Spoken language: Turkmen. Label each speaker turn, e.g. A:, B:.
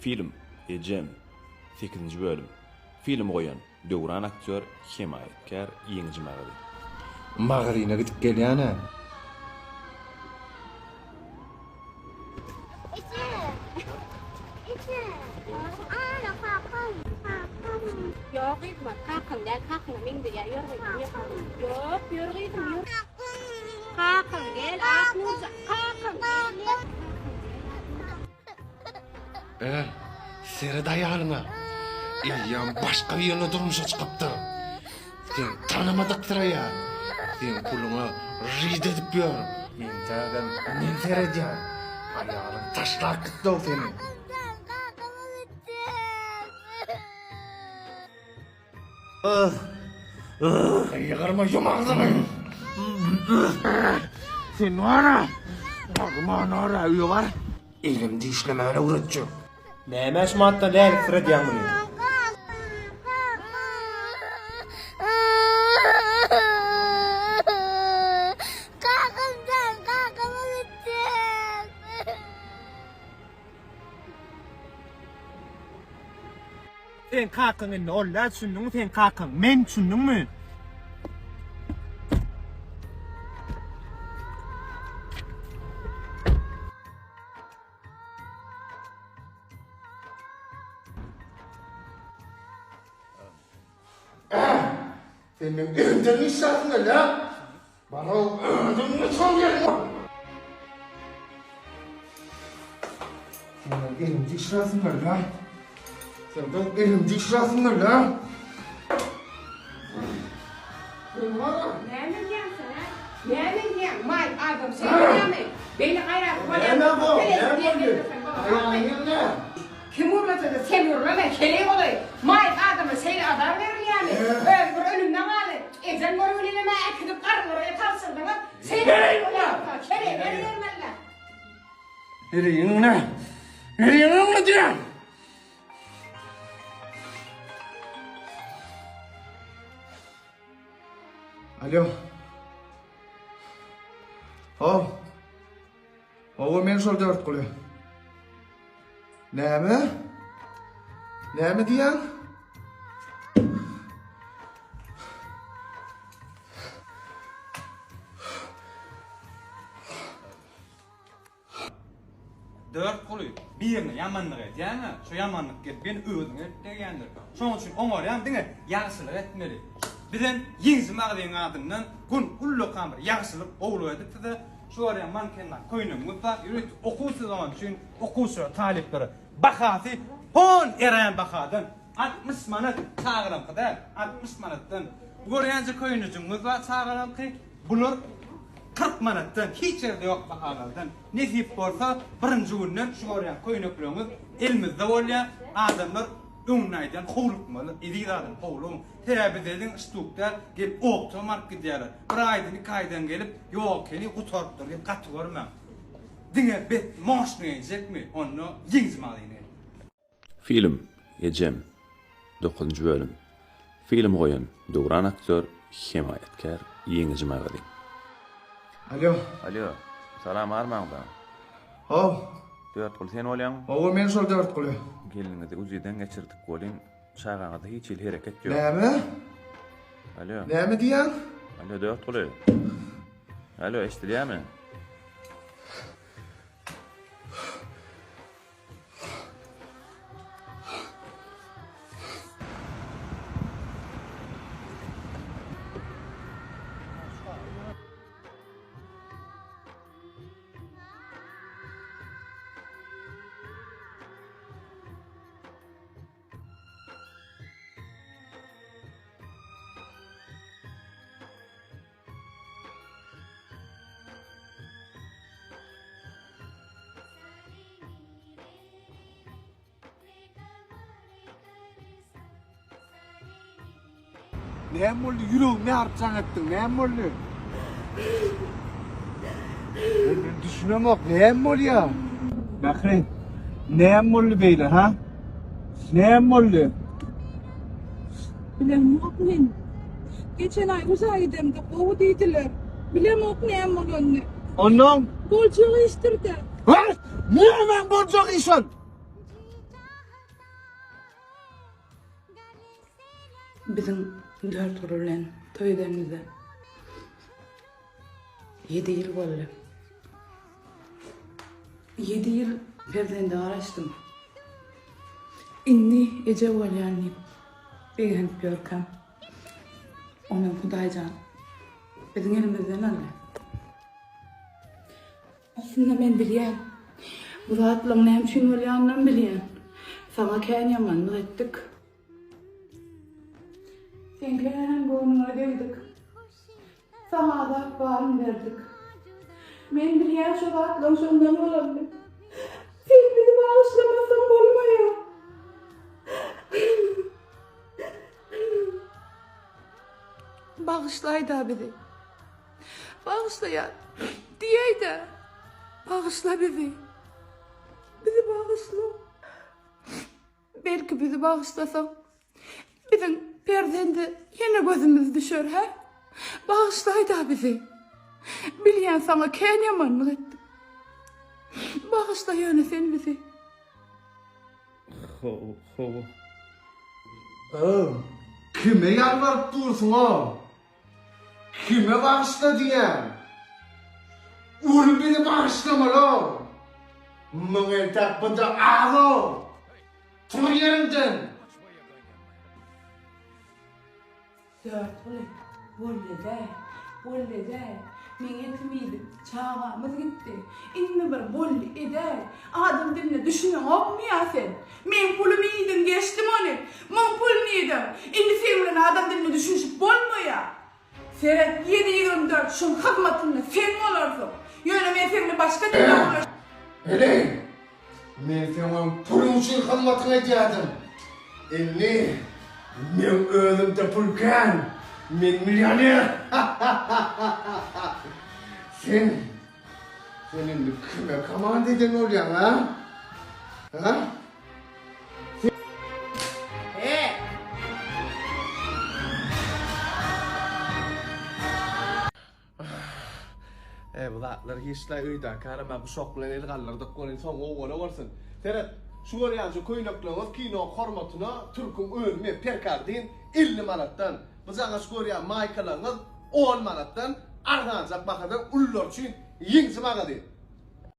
A: Film, Ejem, sekizinji bölüm. Film goýan, Döwran aktýor, hemaýatkär, Ýeňiji magazin.
B: Magazyna gidip gelýän-ä.
C: Ýok gyzym, kakaň däl, kakaňa meňzeýär, ýör gyzym, ýör. Ýok, ýör gyzym, ýör. Kakaň gel, Aknurja, kakaň gel.
B: Äh, seret aýalyňa. Eýýäm başga birine durmuşa çykypdyr. Sen tanamadyksyraýar. Seň puluňa rid edip ýör. Entägem men seredýän. Aýalyň taşlap gitdi-ow seni. Gygyrma ýum agzyňy. Sen wara. Agman ara öýe bar. Elim dişlemäni öwretjek.
D: Nämä şu matdan läliksiredýäň muny?
E: Kakamdan kakama gitjek.
D: Seň kakaň indi ol däl düşündiňmi seň kakaň men düşündiňmi?
B: Sen meň elimden işläsiň gelýä? Baraw özüňi çal ýeriňe. Sen meň elimde işläsiň gelýä? Sen meň elimde işläsiň gelýä? Sen wara.
C: Näme edýäň sen, hä? Näme edýäň? Maýyp adam şeýdýärmi? Beýle gaýraty bolýar.
B: Näme bu? Näme boldy? Aýagyň ýerine.
C: Kim gürlese-de sen gürleme, heleý golaý. Maýyp adama şeýle azar berilýärmi? Özi bir ölümden galdy. Ejeň görgülinem-ä äkidip garrylara tabşyrdyňyz. Şeýle bolýarka, heleýler bermeli-dä.
B: Heleýiň-le! Heleýiň-le diýýän! Alo. How. Hawa men şol Dörtguly. Näme? Näme diýýäň?
F: Dörtguly, birine ýamanlyk edýäň-ä, şo ýamanlyk gelip ýene özüňe gelip degýändir. Şonuň üçin oňarýan diňe ýagşylyk etmeli. Bizem Ýeňiji magzyň adyndan gün ullakan bir ýagşylyk, gowulyk edip size Şu barýan mankenler köýnegiňiz bar, ýörite okuw sezony üçin okuwçylara, talyplara bahasy hon erän bahadan 60 manat çagalaňky däl, 60 manatdan. Bu görýänje köýnejigiňiz bar çagalaňky, bular 40 manatdan, hiç ýerde ýok bahalardan. Nesip bolsa birinji günden şu görýän köýnekleriňiz elimizde bolýar. Adamlar öňünden aýdýan howlukmaly, eziz adam howlugyň. Sebäbi biz elin ştuk däl, gelip optom alyp gidýärler. Bir aýdan, iki aýdan gelip, ýok ekeni, gutarypdyr diýip gaty görmäň. Diňe bet moşny geýjekmi, onda ýeňiji magazine geliň.
A: Film, Ejem, dokuzynjy bölüm. Film goýan, Döwran aktýor, hemaýatkär, Ýeňiji magazin.
B: Alýo.
A: Alýo. Salam armaňda.
B: How.
A: Dörtguly sen bolýaňmy?
B: Hawa men şol Dörtguly.
A: Gelniňizi UZI-den geçirdik welin, Çagaňyzda hiç hili hereket ýok.
B: Näme?
A: Alo.
B: Näme diýýäň?
A: Alo, Dörtguly. Alo, eşidilýärmi?
B: Näme boldy? Ýüregimi ýaryp jaň etdiň. Näme boldy? Men düşünemok. Näme bolýar? Mähri, näme boldy beýle, ha? Näme boldy?
G: Bilemok men. Geçen aý uzaga gidemde gowy diýdiler. Bilemok näme bolanyny.
B: Ondan?
G: Boljak işdir-dä.
B: Näme boljak iş ol?
G: Biziň Dörtguly bilen toý edenimize ýedi ýyl boldy. Ýedi ýyl perzende garaşdym. Indi eje bolýan diýip begenip ýörkäm, onam Hudaýjan biziň elimizden aldy. Aslynda men bilýän. Bu zatlaryň näme üçin bolýanynam bilýän. Saňa kän ýamanlyk etdik. Seň kän göwnüňe degdik. Saňa azap baryny berdik. Men bilýän şo zatlaryň şondan bolanyny. Sen bizi bagyşlamasaň bolmaýar. Bagyşlaýda bizi. Bagyşlaýan diýäýdä. Bagyşla bizi. Bizi bagyşla. Belki bizi bagyşlasaň, biziň perzende ýene gözümiz düşer, hä? Bagyşlaýda bizi. Bilýän saňa kän ýamanlyk etdik. Bagyşla ýöne sen bizi.
A: Hawa.
B: Öw, kime ýalbaryp dursuň-ow? Kime bagyşla diýýäň? Uly bizi bagyşlamaly-ow! Muň entäk bu-da az-ow! Tur ýeriňden!
G: Dörtguly, boldy-dä, boldy-dä, meň etimi iýdip, çagamyz gitdi. Indi bir boldy edäý. Adam diline düşüneňokmy ýa sen? Meň pulumy iýdiň, geçdim ony. Muň puluny iýdiň. Indi seň bilen adam diline düşünişip bolmaýar. Seret, ýedi 24 şuň hyzmatynda sen bolarsyň. Ýöne men seň bilen başga dilde gürleş.
B: Heleý, men seň öň puluň üçin hyzmatyňy edýärdim. Indi meň özümde pul kän. Men millioner. Sen Sen indi kime komanda eden bolýaň, a? Ha?
H: E, bu zatlar hiç-le öýdäki arama guşak bilen el galdyrdyk welin soň gowy bolarsyň. Seret, şu görýänje köýnekleňiz kino hormatyna türküň önümi perkardin 50 manatdan. Bu jaňa şu görýän maýkalaryňyz on manatdan arzanjak bahadan ulular üçin ýeňiji magazin.